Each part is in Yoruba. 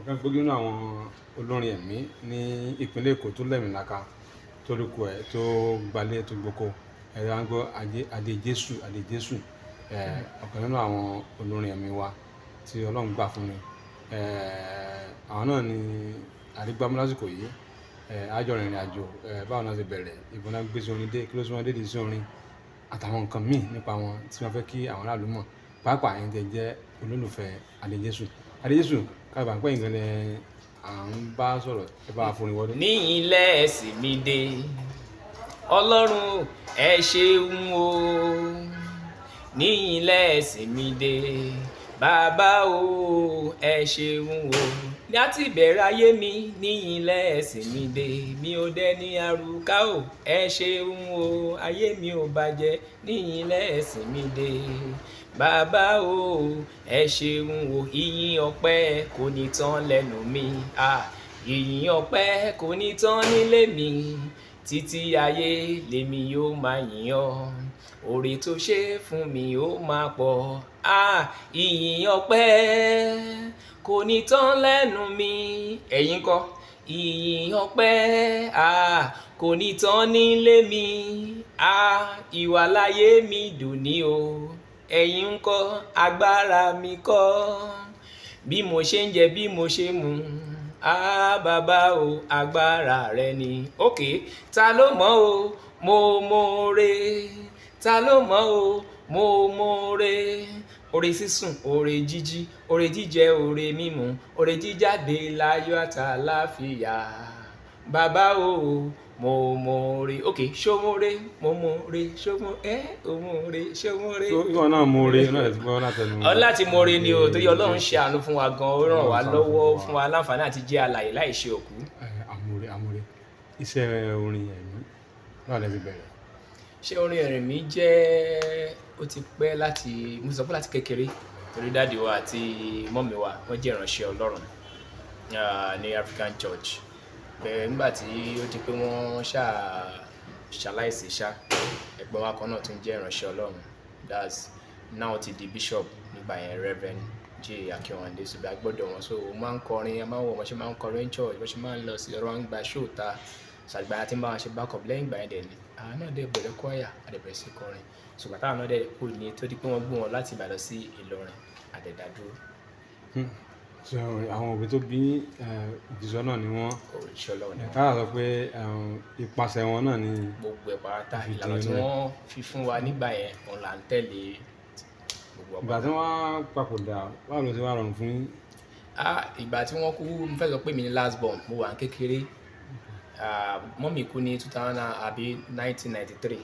Ọ̀kan gbòógì nínú àwọn olórin ẹ̀mí ní ìpínlẹ̀ Èkó tó lẹ́mìlaka, tó lóko ẹ̀, tó gbalẹ̀, tó gboko ẹ̀, wá ń gbọ́ Adé, Adé Jésù, Adé Jésù. Ọ̀kan nínú àwọn olórin ẹ̀mí wa tí Ọlọ́run gbà fún ni. Àwọn náà ni àrígbámú lásìkò yìí. A jọ rìnrìn àjò, báwo náà ṣe bẹ̀rẹ̀, ìbọn náà gbé sí orin dé, kí ló sún wọn dé di sí orin, àtàwọn nǹkan míì nípa wọn tí wọ́n fẹ́ kí àwọn aráàlú mọ̀, pàápàá ẹ̀yin tẹ́ jẹ́ olólùfẹ́ Adé Jésù. Adé Jésù, káàbà ń pẹ́ ìgbẹ́ lẹ à ń bá sọ̀rọ̀, ẹ bá wa forin wọlé. Ní ilẹ̀ ẹ̀sìn mi dé, Ọlọ́run, ẹ ṣeun o. Ní ilẹ̀ ẹ̀sìn mi dé, bàbá o, ẹ ṣeun o. Láti ìbẹ̀rẹ̀ ayé mi, ní ilẹ̀ ẹ̀sìn mi dé, mi ò dẹ́ ní àrùká o, ẹ ṣeun o. Ayé mi ò bàjẹ́, ní ilẹ̀ ẹ̀sìn mi dé, bàbá o, ẹ ṣeun o. Ìyìn ọpẹ́ kò ní tán lẹ́nu mi. Ah, ìyìn ọpẹ́ kò ní tán nílé mi. Títí ayé lèmi yóò máa yìn ọ́, oore tó ṣe fún mi ó máa pọ̀. Ah, ìyìn ọpẹ́ kò ní tán lẹ́nu mi. Ẹ̀yin kọ́, ìyìn ọpẹ́, ah, kò ní tán nílé mi. Ah, ìwàláyé mi dùn ní o. Ẹ̀yin ń kọ́, agbára mi kọ́, bí mo ṣe ń jẹ, bí mo ṣe mu. Ah, bàbá o, agbára rẹ ni. Ok, ta ló mọ̀ o? Mo mọ̀ọ́re. Ta ló mọ̀ o? Mo mọ̀ọ́re. Oore sísùn, oore jíjí, oore jíjẹ, oore mímu, oore jíjáde láyọ̀ àtàláfíà. Bàbá o, mo mọ̀ọ́re. Ok, ṣó mọ̀ọ́re? Mo mọ̀ọ́re. Ṣó mọ̀ ẹ́ o mọ̀ọ́re? Ṣó mọ̀ọ́re? Tó ìwọ náà mọ̀ọ́re náà lè ti gbọ́ látẹnu. Ọ láti mọ̀ọ́re ni o, torí Ọlọ́run ṣe àánú fún wa gan, ó ràn wá lọ́wọ́, fún wa láǹfààní àti jẹ́ alààyè láì ṣe òkú. Àmúre, àmúre. Iṣẹ́ orin ẹ̀mí náà lè ti bẹ̀rẹ̀. Ṣé orin ẹ̀mí jẹ́, ó ti pẹ́ láti, mo sọ pé láti kékeré, torí daddy wa àti mummy wa, wọ́n jẹ́ ìránṣẹ́ Ọlọ́run ní African Church. Bẹ́ẹ̀ nígbà tí ó di pé wọ́n ṣà ṣaláìsí ṣá, ẹ̀gbọ́n wa kan náà tún jẹ́ ìránṣẹ́ Ọlọ́run. That's now ti di bishop nígbà yẹn, Reverend J. Akinwande, ṣùgbọ́n a gbọ́dọ̀ wọn. So mo máa ń kọrin, a máa ń wọ̀, wọ́n ṣe máa ń kọrin ní church, wọ́n ṣe máa ń lọ sí ọ̀rọ̀, wọn gba show ta. Ṣàgbà tí ń bá wọn ṣe backup lẹ́yìn ìgbà yẹn dẹ̀ ni àwọn náà dẹ̀ bẹ̀rẹ̀ choir, a dẹ̀ bẹ̀rẹ̀ sí kọrin. Ṣùgbọ́n táwọn náà dẹ̀ kú ní tó di pé wọ́n gbé wọn láti Ìbàdàn sí Ìlọrin, a dẹ̀ dá dúró. So àwọn òbí tó bí òjíṣẹ́ náà ni wọ́n. Òjíṣẹ́ Ọlọ́run ni wọ́n. Ká sọ pé ipasẹ̀ wọn náà ni gbogbo ẹ̀ pátá fi ìlànà di tí inú ẹ̀. Wọ́n fi fún wa nígbà yẹn, òun là ń tẹ̀lé gbogbo Ìgbà tí wọ́n papòdà, báwo ló ṣe wá rọrùn fún yín? Ah, ìgbà tí wọ́n kú, mo fẹ́ sọ pé mi ni last born, mo wà ní kékeré. Ah, mummy kú ní 2000 àbí 1993,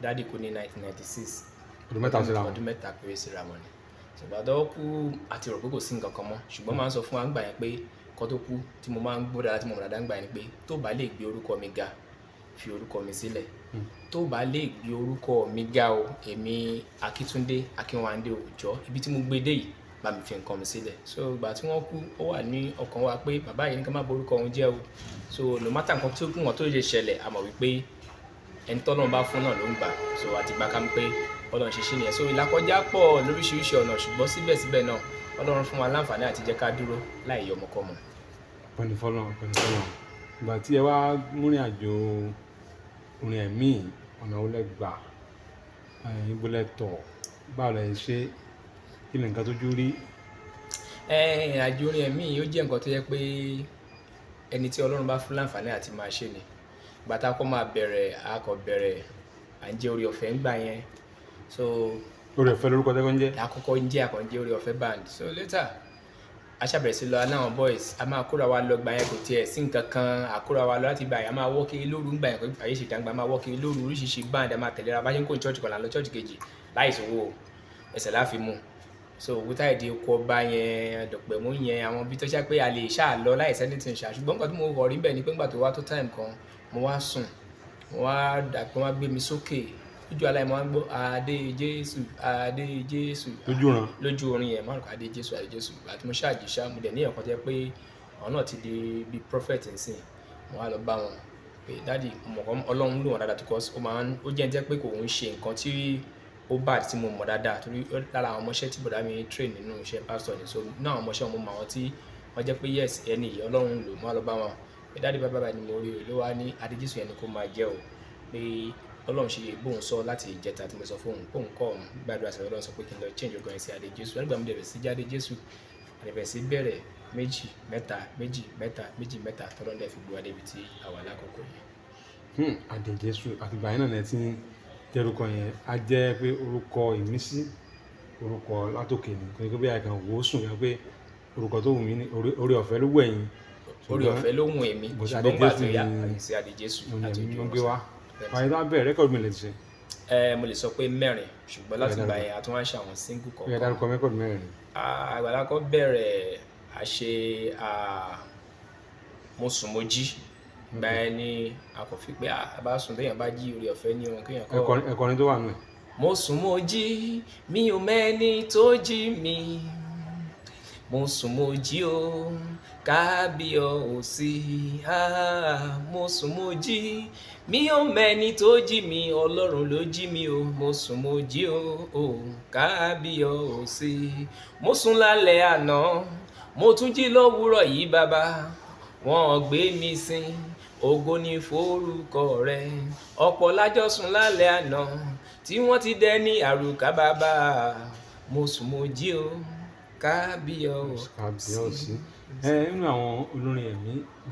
daddy kú ní 1996. Ọdún 3 síra wọn. Ọdún 3 péré síra wọn ni. Ṣùgbọ́n tó kú, àti rò pé kò sí nǹkan kan mọ́, ṣùgbọ́n máa ń sọ fún wa nígbà yẹn pé kó tó kú, tí mo máa ń gbọ́ dáadáa, tí mo mọ̀ dáadáa nígbà yẹn ni pé tó bá lè gbé orúkọ mi ga, fi orúkọ mi sílẹ̀. Tó bá lè gbé orúkọ mi ga o, èmi Akíntúndé Akínwándé Òòjọ́, ibi tí mo gbé dé yìí, bá mi fi nǹkan mi sílẹ̀. So ìgbà tí wọ́n kú, ó wà ní ọkàn wa pé bàbá yìí ní ká má borúkọ òun jẹ́ o. So no matter nǹkan tó kù wọ́n tó lè ṣẹlẹ̀, a mọ̀ wípé ẹni tọ́lọ́run bá fún náà ló ń gbà. So àti gbà ká mọ̀ pé Ọlọ́run ṣe ṣí nìyẹn. So ìlàkọjá pọ̀ lóríṣiríṣi ọ̀nà, ṣùgbọ́n síbẹ̀síbẹ̀ náà, Ọlọ́run fún wa láǹfààní àti jẹ́ ká dúró láì yọ ọmọkọ́mọ. Ọpẹ́ ní fọ́lọ́run, ọpẹ́ ní fọ́lọ́run. Ìgbà tí ẹ wá múrin àjò orin ẹ̀mí, ọ̀nà wo lẹ gbà? Ibo lẹ tọ̀? Báwo lẹ ṣe? Kí ni nǹkan tójú rí? Ìrìn àjò orin ẹ̀mí yìí ó jẹ́ nǹkan tó jẹ́ pé ẹni tí Ọlọ́run bá fún láǹfààní àti máa ṣe ni. Ìgbà tá a kọ́ máa bẹ̀rẹ̀, a kò bẹ̀rẹ̀, à ń jẹ́ Oore Ọ̀fẹ́ ńgbà yẹn. So Oore Ọ̀fẹ́ lórúkọ tẹ́kọ́ ń jẹ́? Àkọ́kọ́ ń jẹ́, àkọ́ ń jẹ́ Oore Ọ̀fẹ́ Band. So later, a ṣàbẹ̀rẹ̀ sí lọ náà boys, a máa kóra wa lọ gbà yẹn, kò tiẹ̀ sí nǹkan kan, a kóra wa lọ láti gbà yẹn, a máa wọ́ kiri lóru ńgbà yẹn, pé ayé ṣe ìdàgbà, a máa wọ́ kiri lóru, oríṣiríṣi band, a máa tẹ̀lé ra, bá ṣe ń kó ní church kan là ń lọ church kejì, láì sówó, ẹsẹ̀ la fi mú. So òkúta ìdí oko ọba yẹn, Dọ̀pẹ̀mú yẹn, àwọn ibi tó ṣe pé a lè ṣáà lọ láì sẹ́ni tí ń ṣá. Ṣùgbọ́n nǹkan tí mo kọ̀ rí bẹ́ẹ̀ ni pé nígbà tó wá tó time kan, mo wá sùn, mo wá dà pé wọ́n á gbé mi sókè. Lójú àlá yẹn, mo wá ń gbọ́ "Adé Jésù, Adé Jésù." Lójú ìran. Lójú orin yẹn, mo rò pé "Adé Jésù, Adé Jésù." Ìgbà tí mo ṣáà jí ṣá, mo dẹ̀ ní ẹ̀kan tó jẹ́ pé àwọn náà ti di bí prophet nsìn. Mo wá lọ bá wọn pé, "Daddy," mo mọ̀ pé Ọlọ́run lò wọ́n dáadáa because ó máa ń, ó jẹ́ ẹni tó jẹ́ pé kò ń ṣe nǹkan tí ó bad tí mo mọ̀ dáadáa, torí lára àwọn ọmọọṣẹ́ tí bọ̀dá mi train nínú iṣẹ́ pastor ni. So nínú àwọn ọmọọṣẹ́ wọn, mo mọ àwọn tí Wọ́n jẹ́ pé yes, ẹni yìí Ọlọ́run lò mọ́ lọ bá wọn pé daddy, bàbá bàbá ni mo rí o, ló wá ní Adé Jésù yẹn ni kó máa jẹ́ o, pé Ọlọ́run ṣe bóun sọ láti ìjẹta tí mo sọ fóun, bóun kọ́ òun gbàdúrà sí Ọlọ́run, sọ pé kí n lọ change ogun yẹn sí Adé Jésù. Nígbà mi dẹ̀bẹ̀ sí jáde Jésù, àdẹ̀bẹ̀ sí bẹ̀rẹ̀ méjì mẹ́ta, méjì mẹ́ta, méjì mẹ́ta, tọ́lọ́run dẹ̀ fi gbé wa débi tí àwa lákòókò yẹn. Adé Jésù, àtìgbà yẹn náà ni ẹ ti ń tẹrúkọ yẹn. Á jẹ́ pé orúkọ ìmísí, orúkọ látòkè ni, kò ní kó bí àìkàn wò ó sùn pé orúkọ tó wù mí ní orí ọ̀fẹ́ ló wù ẹ̀yin. Orí ọ̀fẹ́ ló wù èmi, Bó ṣe ṣùgbọ́n Adé gbà tó Jésù yá ni àti Adé Jésù ní láti ẹ̀mí ojú ló gbé ọ̀run. wá. Wàyí tó wá bẹ̀rẹ̀ record mi lè ti ṣe. Ẹ, mo lè sọ pé mẹ́rin, ṣùgbọ́n láti Ó yá, ìgbà dárúkọ. yẹn a tún wá ń ṣe àwọn single Ó yá, kọ̀ọ̀kan. dárúkọ record mẹ́rin. Àgbàlá kọ́ bẹ̀rẹ̀ àṣe mo sùn mo jí, ìgbà yẹn ni a kò fi pé a bá sùn téèyàn bá jí, orí ọ̀fẹ́ ní ohun kéèyàn kọ́. Ẹ̀kọrin tó wà nù ẹ̀. Mo sùn mo jí, mi ò mẹ́ni tó jí mi. Mo sùn mo jí o, kábíyèsí. Ah, mo sùn mo jí, mi ò mẹ́ni tó jí mi, Ọlọ́run ló jí mi o. Mo sùn mo jí o, o kábíyèsí. Mo sùn lálẹ́ àná, mo tún jí lówùúrọ̀ yìí, bàbá wọ́n gbé mi sin, ògo ni forúkọ rẹ. Ọ̀pọ̀ lájọ sùn lálẹ́ àná tí wọ́n ti dẹni àrùkà. Bàbá, mo sùn mo jí o, kábíyèsí. Kábíyèsí. Ẹ nínú àwọn olórin ẹ̀mí, mo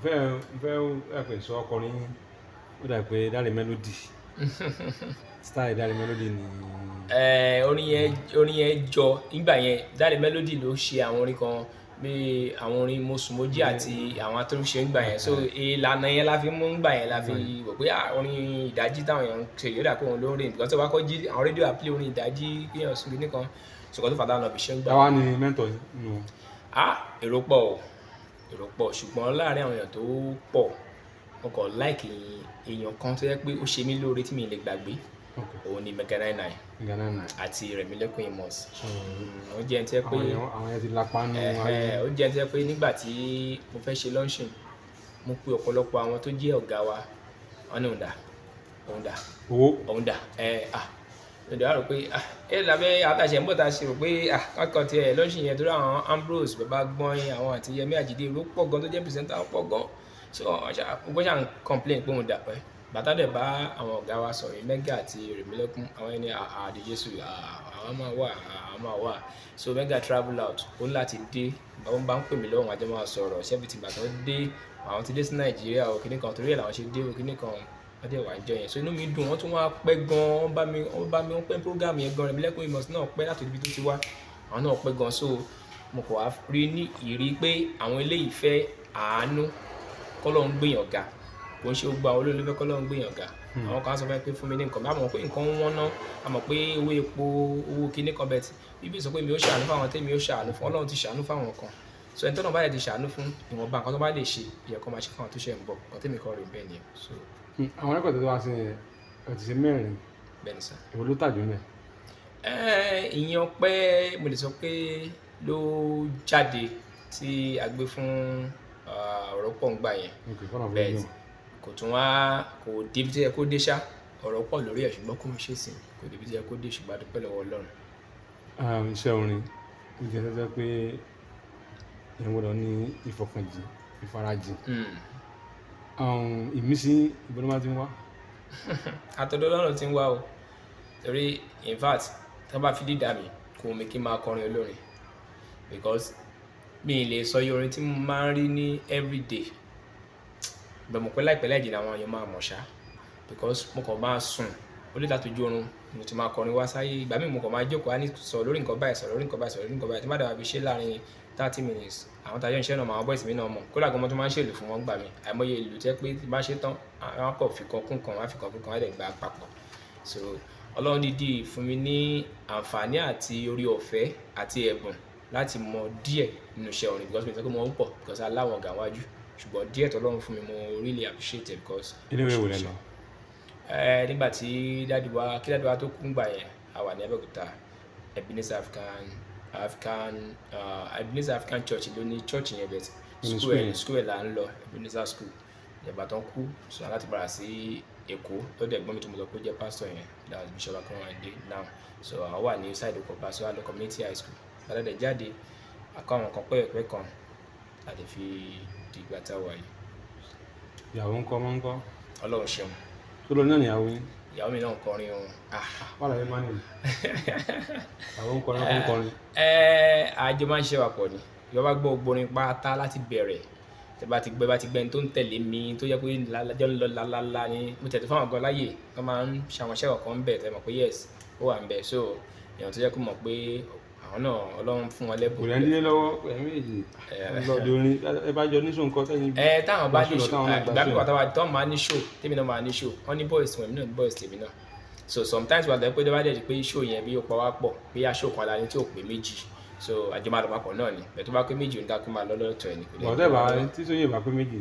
fẹ́ ẹ pè sọ ọkọrin, ó dà pé Dáre Melody, style Dáre Melody ni. Ẹ, orin yẹn jọ nígbà yẹn. Dáre Melody ló ṣe àwọn orin kan bí àwọn orin mo sùn mo jí àti àwọn atúnṣe ńgbà yẹn. So ìlànà yẹn la fi mú ńgbà yẹn, la fi wò pé orin ìdájí táwọn èèyàn ń ṣe yóò dà pé òun ló ń rìn, because tó bá kọ́ jí, àwọn rédíò àpilẹ̀ orin ìdájí kéèyàn sùn kí nìkan ṣùgbọ́n tó fàdánù lọ fi ṣe ń gbà. Táwa ni mentor yín nínú wọn? Ah, èrò pọ̀ o, èrò pọ̀, ṣùgbọ́n láàárín àwọn èèyàn tó pọ̀, mo kàn like èèyàn kan tó yẹ pé ó ṣe mí lóore tí mi lè gbàgbé. Òun ni Mega 99 Mega 99. àti Rẹ̀mílẹ́kùn Amos. Ó jẹ́ ẹni tó yẹ pé Àwọn yẹn ti lapa nínú ayé. Ó jẹ́ ẹni tó yẹ pé nígbà tí mo fẹ́ ṣe launching, mo pe ọ̀pọ̀lọpọ̀ àwọn tó jẹ́ ọ̀gá wa, wọ́n ní òun dà, òun dà, Owó. òun dà. Ẹ ah, ǹjẹ́ wàá rò pé ah, ẹ lábẹ́ àtàṣe ń bọ̀ tá a ṣe rò pé ah, kọ́kọ́ tiẹ̀ launching yẹn, torí àwọn Ambrose bàbá gbọ́n, àwọn àti Yẹmí Àjídé, èrò pọ̀ gan tó jẹ́ presenter pọ̀ gan. So wọ́n ṣà ń complain pé òun dà pẹ́. Bàtà dẹ̀ bá àwọn ọ̀gá wa sọ̀rọ̀, Mega àti Rẹ̀mílẹ́kún, àwọn ẹni àdé Jésù, àwọn máa wà, àwọn máa wà. So Mega travel out, ó ní láti dé. Bàbá bá ń pè mí lọ́wọ́, àjọ máa sọ̀rọ̀ ṣẹ́bi tí bàtà dé, àwọn ti dé sí Nàìjíríà o, kíní kan torí ẹ̀ làwọn ṣe dé o, kíní kan wọ́n dẹ̀ wá jọ yẹn. So inú mi dùn, wọ́n tún wá pẹ́ gan, wọ́n bá mi wọ́n pẹ́ program yẹn gan. Rẹ̀mílẹ́kún Amos náà pẹ́ láti ibi tó ti wá, àwọn náà pẹ́ gan. So mo kọ̀ wá rí ní ìrí pé àwọn eléyìí fẹ́ àánú kọ́lọ́run gbéyàn ga. Kò ń ṣe gbogbo àwọn olóòlù fẹ́ kọ́lọ́run gbéyàn ga. Àwọn kan á sọ fún ẹ pé fún mi ní nǹkan bá mọ̀ pé nǹkan wọ́n ná, a mọ̀ pé owó epo, owó kíní kan bẹ́ẹ̀ tí bíbí sọ pé mi ò ṣàánú fáwọn tẹ́mi ò ṣàánú fún. Ọlọ́run ti ṣàánú fáwọn kan. So ẹni tọ́nà bá yẹ ti ṣàánú fún, ìwọ̀nba nǹkan tó bá lè ṣe ìyẹn kó máa ṣe fáwọn tó ṣe ń bọ̀. Nǹkan tẹ́mi kọ́ rí bẹ́ẹ̀ nìyẹn. So Àwọn record tó wá sí ẹ ti ṣe mẹ́rin. Bẹ́ẹ̀ ni sir. Èwo ló tà jù mẹ́? Ìyẹn ọpẹ́, mo lè sọ pé ló jáde tí a gbé fún ọ̀rọ̀ pọ̀ ń gbà yẹn. Ok, kọ́nà fún Bẹ́ẹ̀ mi. Kò tún wá kò débi tó yẹ kó dé ṣá. Ọ̀rọ̀ pọ̀ lórí ẹ̀, ṣùgbọ́n kò ń ṣe sìn kò débi tó yẹ kó dé, ṣùgbọ́n a dúpẹ́ lọ́wọ́ Ọlọ́run. Iṣẹ́ orin ó jẹ́ sẹ́sẹ́ pé èèyàn gbọ́dọ̀ ní ìfọkànjìn, ìfarajìn. Ìmísí ìbọn ló máa ti ń wá? Àtọ̀dọ̀ Ọlọ́run ti ń wá o, torí in fact tí wọ́n bá fi dídà mí, kò wù mí kí n máa kọrin olórin, because mi ì lè sọ iye orin tí mo máa ń rí ní everyday. Bẹ́ẹ̀ mọ̀ pé láìpẹ́ láì jìnnà àwọn èèyàn máa mọ̀ ṣá, because mo kàn máa sùn, ó lè látọjú oorun mo ti máa kọrin wá sáyé. Ìgbà míì mo kàn máa jókòó, á ní sọ̀rọ̀ lórí nǹkan báyìí, sọ̀rọ̀ lórí nǹkan báyìí, sọ̀rọ̀ lórí nǹkan báyìí, tí má dàbí ṣe láàrin 30 minutes, àwọn tàjọ́ iṣẹ́ náà mọ̀, àwọn boys mi náà mọ̀. Kódà gan mo tún máa ń ṣèlú fún wọn gbà mí. Àìmọye ìlú tẹ́ pé tí bá ṣe tán, àwọn kò fi kan kún kan, wọ́n á fi kan kún kan, wọ́n á dẹ̀ gbà papọ̀. So Ọlọ́run dídì fún mi ní àǹfààní àti orí ọ̀fẹ́ àti ẹ̀bùn láti mọ díẹ̀ nínú iṣẹ́ orin, because mi ò sọ pé mo ń pọ̀, because aláwọ̀ ọ̀gá wájú, ṣùgbọ́n díẹ̀ tọ́lọ́run fún mi, mo really appreciate it because. Ilé ìwé wo lẹ lọ? Ẹ, nígbà tí daddy wa, kí daddy wa tó kú ńgbà yẹn, a wà ní Abẹ́òkúta, Ebenezer African African uh, Ebenezer African Church ló ní church yẹn bẹ́ẹ̀. Ní School school ẹ̀ yẹn. School ẹ̀ là ń lọ, Ebenezer School. Ìgbà tó ń kú, so aláti padà sí Èkó lọ́dọ̀ ẹ̀gbọ́n mi tó mo sọ pé ó jẹ́ pastor yẹn, that was Bishop Akinwande now. So àwọn wà ní side Oko Paso, àlọ́ Community High School. Gbàdá dẹ̀ jáde, a kọ́ àwọn kan pẹ́ẹ́pẹ́ kan. Láti fi dìgbà tá a wà yìí. Ìyàwó ńkọ́, ọmọ ńkọ́? Ọlọ́run ṣeun. Tó lọ náà níyàwó yín? Ìyàwó mi náà ń kọrin o. Ah. Wà láyé má nìyí, ìyàwó ń kọrin, ọkọ ń kọrin. Ẹ àjọ máa ń ṣe wà pọ̀ ni. Ìjọba gbọ́ gborin pátá láti bẹ̀rẹ̀, tẹ bá ti gbẹ, bá ti gbẹ ní tó ń tẹ̀lé mi, tó jẹ́ pé lájọ́ ń lọ lálálá ni mo tẹ̀lé fáwọn gan láàyè wọ́n máa ń ṣàwọn iṣẹ́ kọ̀ọ̀kan ń bẹ̀, tẹ mọ̀ pé yes, ó wà ń bẹ̀. So èèyàn tó jẹ́ kó mọ̀ pé àwọn náà, Ọlọ́run fún wọn lẹ́bùn. Kò rẹ̀ ń dílé lọ́wọ́ ẹ̀ méjì lọ́ọ̀dẹ orin, ẹ bá jọ níṣó nǹkan tẹ́yìn. Ẹ táwọn bá ní Gbàsó lọ, show táwọn náà ìgbà gbàsó. pípa táwọn tó máa ní show, tèmi náà máa ní show, wọ́n ní boys wọn, èmi náà ní boys tèmi náà. So sometimes wà lẹ́ pé tó bá dẹ̀ di pé show yẹn bí ó pa wá pọ̀, bí a show kan la ní tí ò pé méjì, so àjọ máa lọ papọ̀ náà ni. Bẹ́ẹ̀ tó bá pé méjì, oníkàkú máa lọ lọ́tọ̀ ẹ̀ ní kò lè. Bọ̀dẹ́ bá tí sóyè bá pé méjì,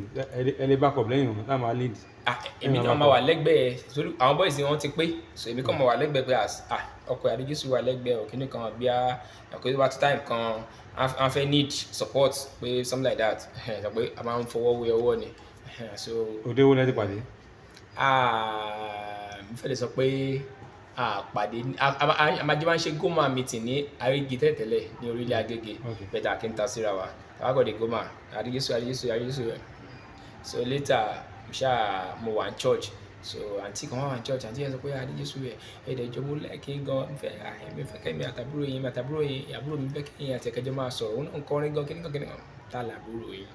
ẹ lè bá kọ̀ lẹ́yìn wọn táwọn máa lead. Ah, èmi náà máa wà lẹ́gbẹ̀ẹ́ torí àwọn boys wọn ti pé, so èmi kàn máa wà lẹ́gbẹ̀ẹ́ pé as ah ọkọ Adéjésù wà lẹ́gbẹ̀ẹ́ òkìní kan, bí a ọkọ tó bá tó time kan á fẹ́ need support pé something like that, sọ pé a máa ń fọwọ́ wé ọwọ́ ni. So Òde wo lẹ ti pàdé? Ah, mo fẹ́ lè sọ pé a pàdé, a máa jẹ́ máa ń ṣe goma meeting ní Arígi tẹ́tẹ́lẹ̀ ní orílẹ̀ Agége. Bẹ́ẹ̀ kí n ta síra wa, àwa kò dé goma Adéjésù, Adéjésù, Adéjésù. So later ṣá mo wà ní church, so àǹtí kan wà ní church, àǹtí yẹn sọ pé Adéjésù ẹ̀ ẹ̀dẹ̀ ìjọba lẹ́ẹ̀kí gan n fẹ́, èmi fẹ́ kẹ́mi àtàbúrò yín, mi àtàbúrò yín, àbúrò mi fẹ́ kí yín àti ẹ̀kẹ́jọ́ máa sọ̀rọ̀, òun náà ń kọrin gan, kíníkan kíníkan, ta làbúrò yín?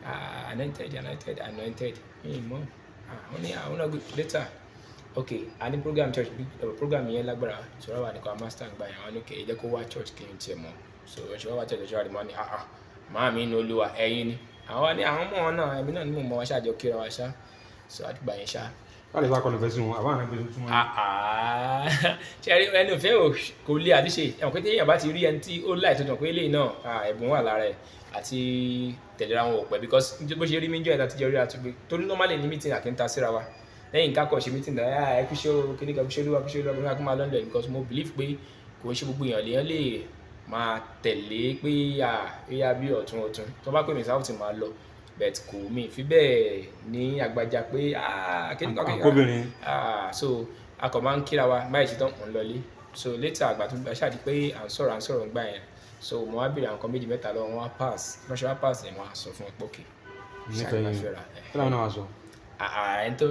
Ah, anointed, anointed, anointed mi mọ́. Ah, wọ́n ní àwọn náà good. Later, ok, a ní program church, bí program yẹn lágbára sọ̀rọ̀ wà ní kọ́ master ń gbà yẹn, wọ́n ní ok, ẹ jẹ́ kó wá church kí n tiẹ̀ mọ̀. So ẹ ṣe wá wá church, ẹ ṣe wá rí mọ́ ni, ah ah, màá mi inú Olúwa ẹ̀yin ni àwọn wá ní àwọn mọ̀ wọn náà, èmi náà ní mò ń mọ wọn, ṣáàjọ kíra wa ṣá. So àdìgbà yẹn ṣá. Láti bá kọlu fẹ́ sí wọn, àbáwọn ẹgbẹ́ tuntun wọn. Ah ah, ṣe rí ẹni òfin ò kò lè àti ṣe ẹ̀wọ̀n pé téèyàn bá ti rí ẹni tí ó láì tó tàn pé eléyìí náà, ah, ẹ̀bùn wà lára ẹ̀ àti tẹ̀léra wọn ò pẹ́, because bó ṣe rí mi jọ ẹ̀ta tíjọ rí àtúgbé torí normally ní meeting àkíńta síra wa lẹ́yìn ká kọ̀ ṣe meeting dáa, ah, ẹ kú ṣe o, kíní kan, kú ṣe olúwa, kú ṣe olúwa, kú ṣe olúwa, máa lọ́ndọ̀, because mo believe pé kò ń ṣe gbogbo èèyàn lèèyàn lè máa tẹ̀lé pé ah yíyá bí ọ̀tún ọ̀tún tó bá pè mí sáwọ́ tí máa lọ, but kò mí fi bẹ́ẹ̀ ní àgbàjá pé ah kíní kan kíní kan. Àkóbìnrin. Ah, so a kàn máa ń kíra wa báyìí ṣe tán, mò ń lọlé. So later àgbà tó ṣáà di pé à ń sọ̀rọ̀ ńgbà yẹn, so mo wá béèrè àwọn nǹkan méjì mẹ́ta lọ́wọ́ wọn, wá pass, wọ́n ṣe wá pass yẹn, wọ́n á sọ fún wọn pé okay, Nífẹ̀ẹ́ ṣáà yín fẹ́ra. kí làwọn náà wá sọ? Ah, ẹni tó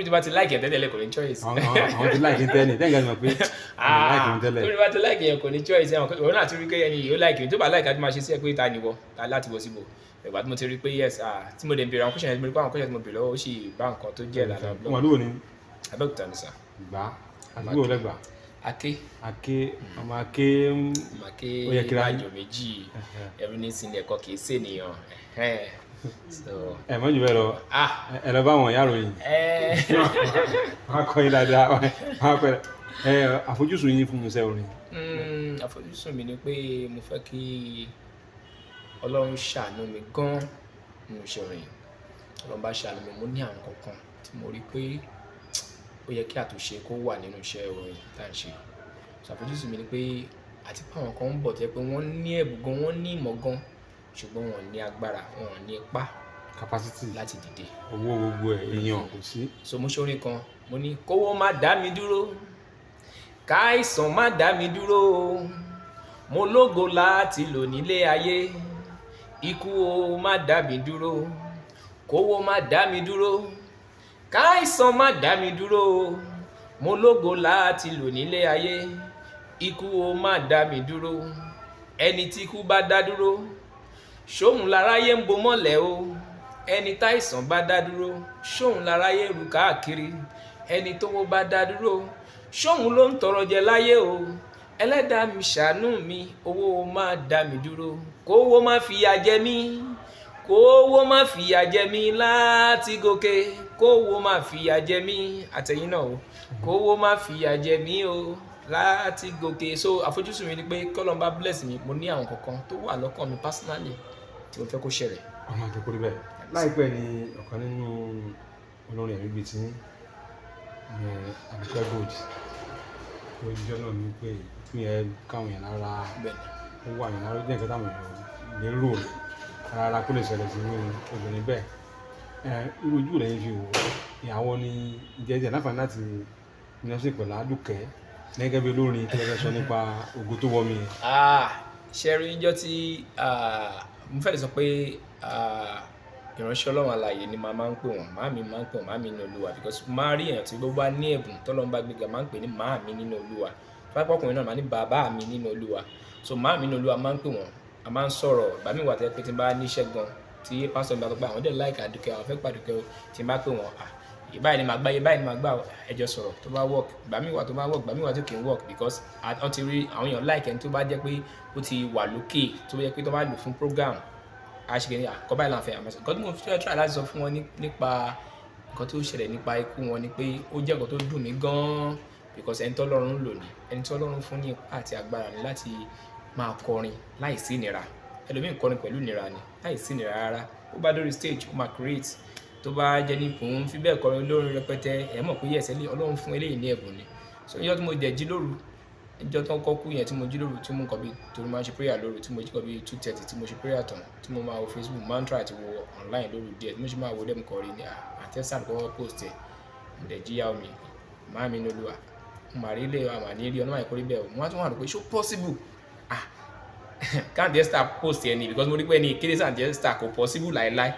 tí bá ti like ẹ̀ tẹ́lẹ̀ kò ní choice. Àwọn ti like tẹ́lẹ̀ tẹ́lẹ̀ gàdúrà pé àwọn like wọn tẹ́lẹ̀. Tó bá ti like yẹn kò ní choice. Ẹ̀ òun náà ti rí pé ẹni yìí ó like, tó bá like àti máa ṣe sí ẹ pé ta ni wọ ta láti wọ síbò. Ìgbà tí mo ti rí pé yes, ah, tí mo lè béèrè àwọn question, mo rí pé àwọn question tí mo béèrè lọ́wọ́ ó sì bá nǹkan tó jẹ́ ìlànà. Wọn àdúgbò ni? Abẹ́òkúta ni sà. Gbà àdúgbò lẹ́gbàá? Aké. Aké, ọmọ Aké. Ọmọ Aké. Ó yẹ kíra. Májò méjì ẹrú ní sinmi ẹ̀kọ́ kì í ṣènìyàn. So Ẹ mọ̀ jù bẹ́ẹ̀ lọ. Ah. Ẹ lọ bá àwọn ìyá ròyìn, wọn á kọ́ yín dáadáa, wọn á kọ́ ẹ. Àfojúsùn yín fún iṣẹ́ orin? Àfojúsùn mi ni pé mo fẹ́ kí Ọlọ́run ṣàánú mi gan nínú iṣẹ́ orin yìí. Ọlọ́run bá ṣàánú mi, mo ní àwọn kankan tí mo rí pé ó yẹ kí àtúnṣe kó wà nínú iṣẹ́ orin tá à ń ṣe. So àfojúsùn mi ni pé àti pé àwọn kan ń bọ̀ tó jẹ́ pé wọ́n ní ẹ̀bùn gan, wọ́n ní ìmọ̀ gan, ṣùgbọ́n wọn ò ní agbára, wọn ò ní ipá Capacity. láti dìde. Owó, gbogbo ẹ̀, èèyàn kò sí. So mo ṣe orin kan, mo ní kówó má dá mi dúró, káìsàn má dá mi dúró, mo lógo láti lò nílé ayé, ikú o má dá mi dúró. Kówó má dá mi dúró, káìsàn má dá mi dúró, mo lógo láti lò nílé ayé, ikú o má dá mi dúró. Ẹni tí ikú bá dá dúró, ṣóhun láráyé ń bo mọ́lẹ̀ o. Ẹni táìsàn bá dá dúró, ṣóhun láráyé rù káàkiri. Ẹni tówó bá dá dúró, ṣóhun ló ń tọrọ jẹ láyé o. Ẹlẹ́dàá mi ṣàánú mi, owó má dá mi dúró, kówó má fìyà jẹ mí, kówó má fìyà jẹ mí láti gòkè, kówó má fìyà jẹ mí, àtẹ̀yìn náà o, kówó má fìyà jẹ mí o láti gòkè. So àfojúsùn mi ni pé k'Ọlọ́run bá bless mi, mo ní àwọn kankan tó wà lọ́kàn mi personally tí mo fẹ́ kó ṣẹlẹ̀. Ọmọ àti kórè bẹ́ẹ̀. Láìpẹ́ ni ọ̀kan nínú olórin ẹ̀mí bíi tí ní Àbíkẹ́ Gold tó jọ́ náà ní pé ìpín ẹ káwọn èèyàn lára. Bẹ́ẹ̀ni. Ó wà yàn lára, ó jẹ́ nǹkan táwọn èèyàn lérò rárá kó lè ṣẹlẹ̀ sí irú obìnrin bẹ́ẹ̀. Ẹ irú ojú rẹ̀ fi wò ìyàwó ni ìjẹ́jẹ́ láǹfààní láti ní ọ̀sẹ̀ pẹ̀lú Àdùkẹ́ gẹ́gẹ́ bí olórin tí wọ́n fẹ́ sọ nípa ògo tó wọ́ mi yẹn. Ah, ṣe rí níjọ́ tí Mo fẹ́ lè sọ pé ìránṣẹ́ Ọlọ́run alààyè ni màá máa ń pè wọ́n. Màámi máa ń pè wọ́n màámi nínú Olúwa, because máa rí èèyàn tí ó bá ní ẹ̀bùn tọ́lọ́run bá gbéga, máa ń pè ní màámi nínú Olúwa. Tó bá pé ọkùnrin náà, màá ní bàbá mi nínú Olúwa. So màámi nínú Olúwa máa ń pè wọ́n. A máa ń sọ̀rọ̀. Ìgbà míì wà tó jẹ́ pé tí n bá níṣẹ́ gan, tí pásítọ̀ mi bá sọ pé àwọn dẹ̀ like Àdùkẹ́, àwọn fẹ́ pé Àdùkẹ́ o, tí n bá pè wọ́n, iye báyìí ni màá gbà, iye báyìí ni màá gbà o, ẹ jọ sọ̀rọ̀. Tó bá work, ìgbà míì wà tó bá work, ìgbà míì wà tó kì í work, because wọ́n ti rí àwọn èèyàn like ẹni tó bá jẹ́ pé ó ti wà lókè, tó jẹ́ pé tó bá lò fún program, a ṣe kìíní, àkọ́ báyìí là ń fẹ́. Àmọ́ nǹkan tí mo fẹ́ try láti sọ fún wọn nípa nǹkan tó ṣẹlẹ̀ nípa ikú wọn ni pé ó jẹ́ nǹkan tó dùn mí gan-an, because ẹni tí Ọlọ́run ń lò ní, ẹni tí Ọlọ́run fún ní ipá àti agbára ni láti máa kọrin láìsí ìnira. Ẹlòmíì ń kọrin pẹ̀lú ìnira ni, láìsí ìnira rárá. Ó bá dórí stage, ó máa create. Tó bá jẹ́ ní kò ń fi bẹ́ẹ̀ kọrin olórin rẹpẹtẹ, ẹ mọ̀ pé yes, eléyìí Ọlọ́run fún eléyìí ní ẹ̀bùn ni. So ọjọ́ tí mo dẹ̀ jí lóru, ọjọ́ tó ń kọ́ kú yẹn tí mo jí lóru, tí mo kọ̀ bí torí máa ń ṣe prayer lóru, tí mo jí kọ́ bí 2:30 tí mo ṣe prayer tán, tí mo máa wo Facebook, máa ń try àti wo online lóru díẹ̀, tí mo ṣe máa wo dẹ́mu kọrin ní àtẹ́sà kọ́kọ́ post ẹ̀. Mo dẹ̀ jí yá mi, màámi nínú Olúwa, mo máa rí ilé, àmà ní rí ọ̀nà máa kórè bẹ́ẹ̀ o. Mo wá tún wà rò pé ṣó possible? Káàntì Esther post ẹ ni, because mo rí pé ní ìkéde sí Esther kò possible láéláé.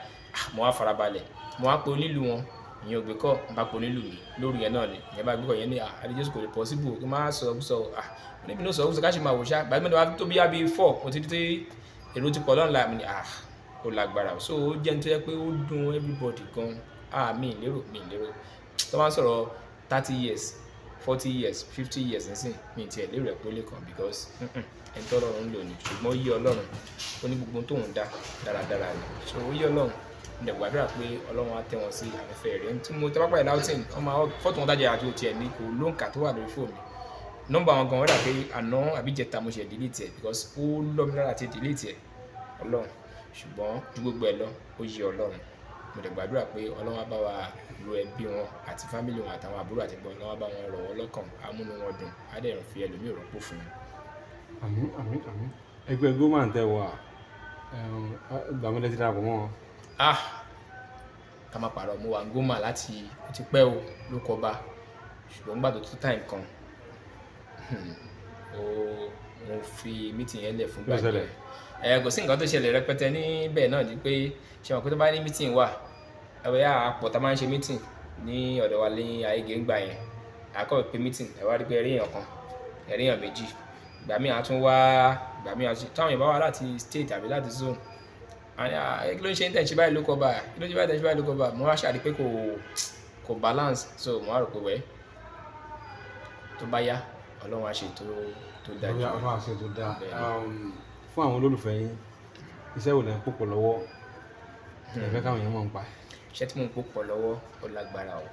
Mo wá farabalẹ̀, mo wá pe onílù wọn, ìyẹn ò gbé kọ́, n bá pe onílù mi lóru yẹn náà ni, ìyẹn bá gbé kọ́, yẹn ní Adé Jésù kò lè possible kí n má sọ sọ. Níbi náà sọ sọ ká ṣe máa wò ṣá. Gbàgbé mi wá tó bí yá bí 4, mo ti rí tí èrò ti pọ̀ lọ́nà mi ni ó lágbára. So ó jẹ́ ní tó yẹ pé ó dùn everybody gan. Mi ì lérò, mi ì lérò. Tó bá ń sọ̀rọ̀ 30 years, 40 years, 50 years nísìn, mi ì tiẹ̀ lérò ẹ̀ pé ó lè kàn, because ẹni tó Ọlọ́run ń lò ní. Ṣùgbọ́n ó yé Ọlọ́run, ó ní gbogbo tóun dá dáradára ni. So ó yé Ọlọ́run. Mo dẹ̀ gbàdúrà pé Ọlọ́run á tẹ́ wọn sí afẹ́fẹ́ rẹ̀. Tí mo tẹ́ bá pàdé outing, wọ́n máa fọ́tò wọn dájà àti òtí ẹ̀ ní kò lóǹkà tó wà lórí fóònù mi. Nọ́mbà wọn gan, wọ́n dà pé àná àbí ìjẹta mo ṣe delete ẹ̀, because ó lọ́ mi lára àti delete ẹ̀, Ọlọ́run. Ṣùgbọ́n ju gbogbo ẹ lọ, ó yé Ọlọ́run. Mo dẹ̀ gbàdúrà pé Ọlọ́run á bá wa ro ẹbí wọn àti family wọn àtàwọn àbúrò àti ẹ̀gbọ́n, Ọlọ́run á bá wọn rọ̀ wọ́n lọ́kàn, á múnú wọn dùn, á dẹ̀ fi ẹlòmíì rọ́pò fún wọn. Àmín, àmín, àmín. Ẹgbẹ́ Goman tẹ wà, ìgbà mélòó ti darapọ̀ mọ́ wọn? Ká má parọ́, mo wà ní Goma láti ó ti pẹ́ o, ló kọ bá. Ṣùgbọ́n nígbà tó tó time kan, ó mo fi meeting yẹn lẹ̀ fún Kí ló gbà ṣẹlẹ̀? díẹ̀. Ẹ kò sí nǹkan tó ṣẹlẹ̀ rẹpẹtẹ níbẹ̀ náà ni pé ṣe mọ̀ pé tó bá ní meeting wà, ẹ bóyá àpọ̀ tá máa ń ṣe meeting ní ọ̀dọ̀ wa ní Ayége ńgbà yẹn. A kọ́ pé meeting, ẹ wá rí pé ẹ̀rí èèyàn kan, ẹ̀rí èèyàn méjì. Ìgbà míì a tún wá, ìgbà míì a tún, táwọn èèyàn bá wá láti state àbí láti zone, a ní, kí ló ń ṣe ní tẹ̀ ń ṣe báyìí ló kọ́ bá, kí ló ń ṣe báyìí tẹ̀ ń ṣe báyìí ló kọ́ bá. Mo wá ṣàrí pé kò balance, so mo wá rò pé wẹ́ tó bá yá, Ọlọ́run á ṣe tó dájú. Ọlọ́run á ṣe tó dáa. Bẹ́ẹ̀ ni. Fún àwọn olólùfẹ́ yín, iṣẹ́ wo lẹ ń pòpọ̀ lọ́wọ́? Ẹ fẹ́ káwọn èèyàn mọ̀ nípa ẹ̀. Iṣẹ́ tí mò ń pòpọ̀ lọ́wọ́ ó lágbára o.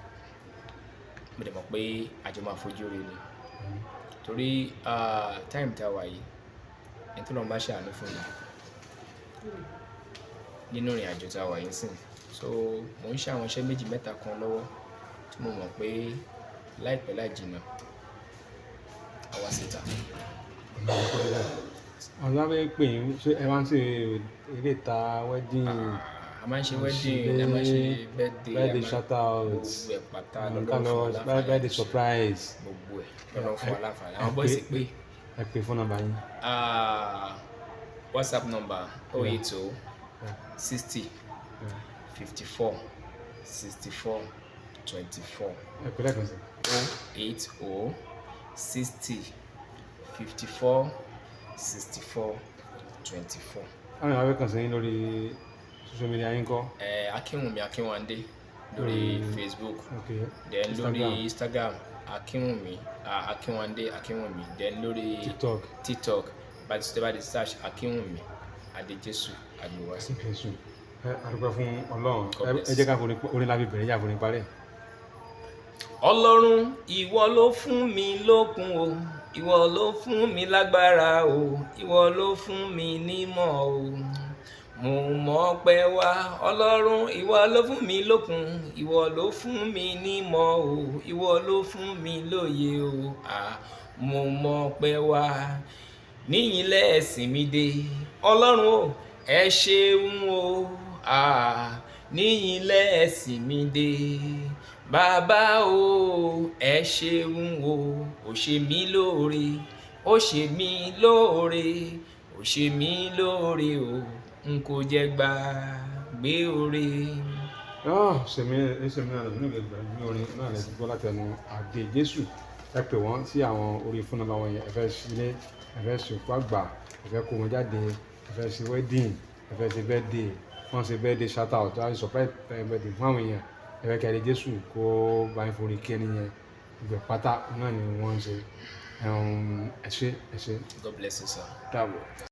Mo dẹ̀ mọ̀ pé àjọ máa fojú rí ni. Torí time tí a wà yìí, ẹni tó lọ́n bá ṣàánú fún mi nínú ìrìn àjò tí a wà yìí sìn. So mò ń ṣe àwọn iṣẹ́ méjì mẹ́ta kan lọ́wọ́ tí mo mọ̀ pé láìpẹ́ láì jìnnà a wá síta. Àwọn tó bá fẹ́ pè yín, ṣé ẹ máa ń ṣe eré ìta wedding? A máa ń ṣe wedding, a máa ń ṣe birthday, a birthday máa shout out, gbogbo ẹ̀ pátá ká lọ́lọ́run lọ fún wa láǹfààní birthday àti ṣe. surprise. Gbogbo ẹ̀ lọ́lọ́run fún wa láǹfààní. Àwọn boys pé Ẹ pè fún nọ́mbà yín. WhatsApp number 080 60 54 64 24. Ẹ pè lẹ́ẹ̀kan sí. 080 60 54 64 24. Àwọn èèyàn fẹ́ kàn sí yín lórí social media yín kọ́. Akínwùmí Akínwándé lórí Facebook. Then Instagram. Lórí Instagram, Akínwùmí Akínwándé Akínwùmí. Then lórí TikTok. TikTok, bá ti tẹ́ bá ti search Akínwùmí Adéjésù Àgbèwá. Jésù. Ẹ àdúpẹ́ fún Ọlọ́run. God bless. Ẹ jẹ́ ká forin orin la fi bẹ̀rẹ̀ yà forin parí. Ọlọ́run, ìwọ ló fún mi lókun o, ìwọ ló fún mi lágbára o, ìwọ ló fún mi nímọ̀ o, mo mọ̀ pé wá. Ọlọ́run, ìwọ ló fún mi lókun, ìwọ ló fún mi nímọ̀ o, ìwọ ló fún mi lóye o. Mo mọ̀ pé wá níyìn lẹ́ẹ̀sìn mi dé. Ọlọ́run o, ẹ ṣeun o. Níyìn lẹ́ẹ̀sìn mi dé. Bàbá o, ẹ ṣeun o. Ó ṣe mí lóore, ó ṣe mí lóore, ó ṣe mí lóore o. N kò jẹ́ gbàgbé oore. Sèmi sèmi náà nínú ìgbà ní orin náà lè gbọ́ láti ẹnu Adé Jésù. Ẹ pè wọ́n sí àwọn orí fóònù nọ́mbà wọn yẹn. Ẹ fẹ́ sílé, ẹ fẹ́ sòkú àgbà, ẹ fẹ́ kó wọn jáde, ẹ fẹ́ ṣe wedding, ẹ fẹ́ ṣe birthday, wọ́n ṣe birthday shout out, wọ́n ṣe surprise birthday fún àwọn èèyàn, ẹ fẹ́ kí Adé Jésù kó bá yín forí kí ẹni yẹn, ìgbẹ́ pátá náà ni wọ́n ń ṣe. Ẹ ṣé, ẹ ṣé. God bless you, sir. Dàbọ̀.